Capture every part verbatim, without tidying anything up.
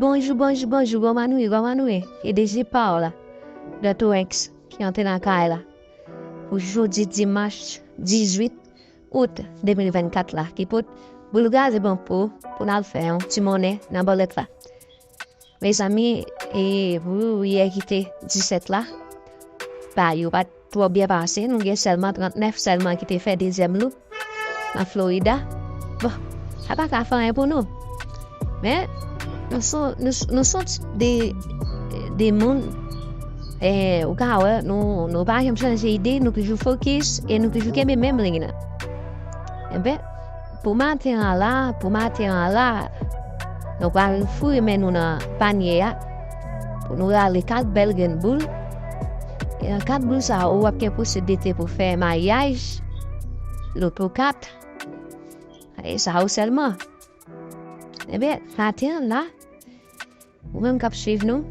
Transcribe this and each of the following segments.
Bonjou, bonjou, bonjou, kòman nou ye, kòman nou ye? E deje pa w la, Dòtorex ki antre nan kay la pou jodi dimanch dizuit out de mil vennkat la, ki pot boul gaze ban pou, pou n al fè yon ti monnen nan bòlèt la. Mezanmi, e pou yè ki te disèt la, bagay yo pa t twò byen pase. Nou gen sèlman trannèf sèlman ki te fè dezyèm lou nan Florida. Bon, sa pa ka fè anyen pou nou. Men, nou son, nou, nou son de, de moun, e, ou ka wè, nou, nou pa janm chanje ide, nou toujou fokis e nou toujou kenbe menm liy nan. Enben, pou maten an la, pou maten an la, nou pral foure men nou nan panye a, pou nou rale kat bèl grenn boul. E nan kat boul sa yo, w ap gen posiblite pou fè maryaj, loto kat, e sa yo sèlman. Enben, maten an la, ou menm k ap swiv nou,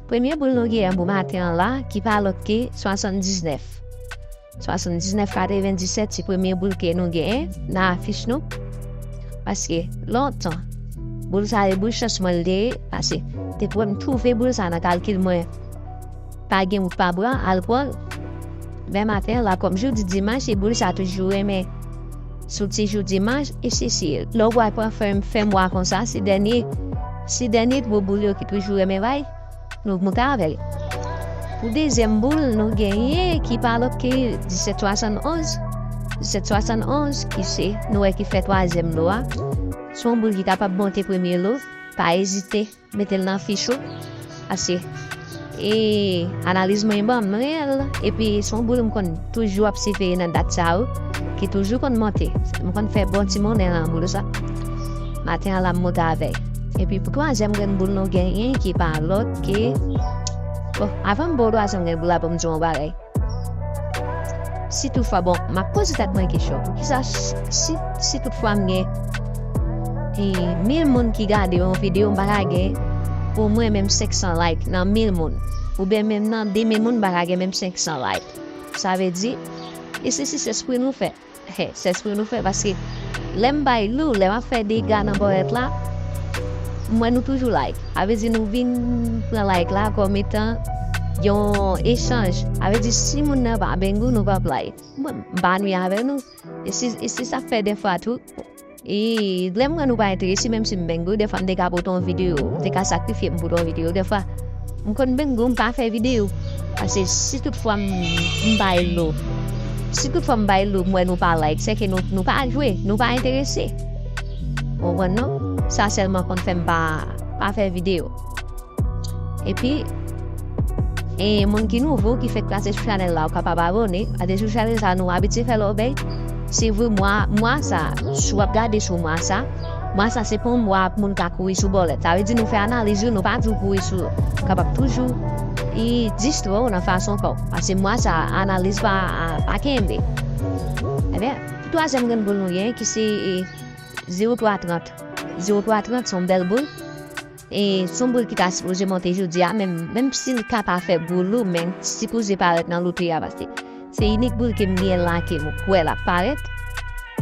premye boul nou genyen pou maten an la, ki pa lòt ke swasanndiznèf. Swasanndiznèf katrevendisèt se premye boul ke nou genyen nan afich nou. Paske lontan, boul sa e boul chans mwen l te ye, paske depi m twouve boul sa nan kalkil mwen, pa gen wout pa bwa, al pran l. Men maten an la, kòm jodi dimanch, e boul sa toujou renmen soti jou dimanch, e se si lè w wè pran fen, fen mwa konsa, se dènye, se dènye gwo boul yo ki toujou renmen bay, nou moute avè l. Pou dezyèm boul, nou genyen ki pa lòt ke disèt swasannonz. Disèt swasannonz, ki se, nou wè ki fè twazyèm lo a. Se yon boul ki kapab monte premye lo, pa ezite mete l nan fich ou. Ase. E analiz mwen ban m reyèl, epi se yon boul m konn toujou ap siveye nan dat sa yo, ki toujou konn monte. M konn fè bon ti monnen nan boul sa. Maten an la, m moute avè l. Epi pou twazyèm grenn boul nou genyen, ki pa lòt ke, bon, avan m ba w twazyèm grenn boul la, ban m di w yon bagay. Si toutfwa, bon, m ap poze tèt mwen kesyon, poukisa s-, si, si toutfwa m gen, e, mil moun ki gade yon videyo, m pa ka gen omwen menm senk san like nan mil moun, oubyen menm nan de mil moun, m pa ka gen menm senk san like. Sa vle di, e se, se, se espri nou fè. He, se espri nou fè, paske lè m bay lou, lè m ap fè dega nan bòlèt la, m wè nou toujou like. Sa vle di nou vin pran like la kòm etan yon echanj. Sa vle di si moun nan pa bengou, nou p ap like. Mwen, m pa annuye avè nou. E si, e si sa fè dèfwa tou, e lè m wè nou pa enterese, menm si m bengou, dèfwa m te ka pote yon videyo, m te ka sakrifye m pote yon videyo. Dèfwa, m konn bengou, m pa fè videyo. Paske si toutfwa m, m bay lou, si toutfwa m bay lou, m wè nou pa like, se ke nou, nou pa jwe, nou pa enterese. Ou konprann non? Sa sèlman konn fè m pa, pa fè videyo. Epi, e moun ki nouvo, ki fèk pase sou chanèl la, ou kapab abòne. Pase sou chanèl sa, nou abitye fè lòbèy. Se vre, mwa, mwa sa, si w ap gade sou mwa sa, mwa sa se pa yon mwa moun ka kouri sou bòlèt. Sa vle di nou fè analiz yo, nou pa di w kouri sou, kapab toujou e distrè w nan fason pa w. Paske mwa sa, analiz pa, pa kenbe. Ebyen, pou twazyèm grenn boul nou gen, ki se, e, zewo twa trant. Zewo twa trant se yon bèl boul. E se yon boul ki ta sipoze monte jodi a, men menm si l ka pa fè gwo lou, men sipoze parèt nan lotri a, paske se inik boul ke m gen la ke m kwè l ap parèt.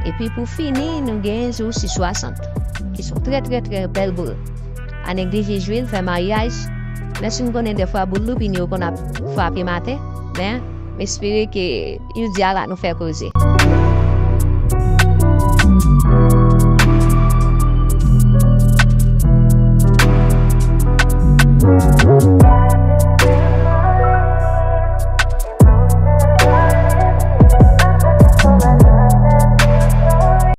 Epi pou fini, nou gen zewo sis swasant, ki se yon trè, trè, trè bèl boul. Pa neglije jwe l, fè maryaj. Menm si m konnen dèfwa boul loupin yo konn ap frape maten, men m espere ke jodi a la nou fè koze.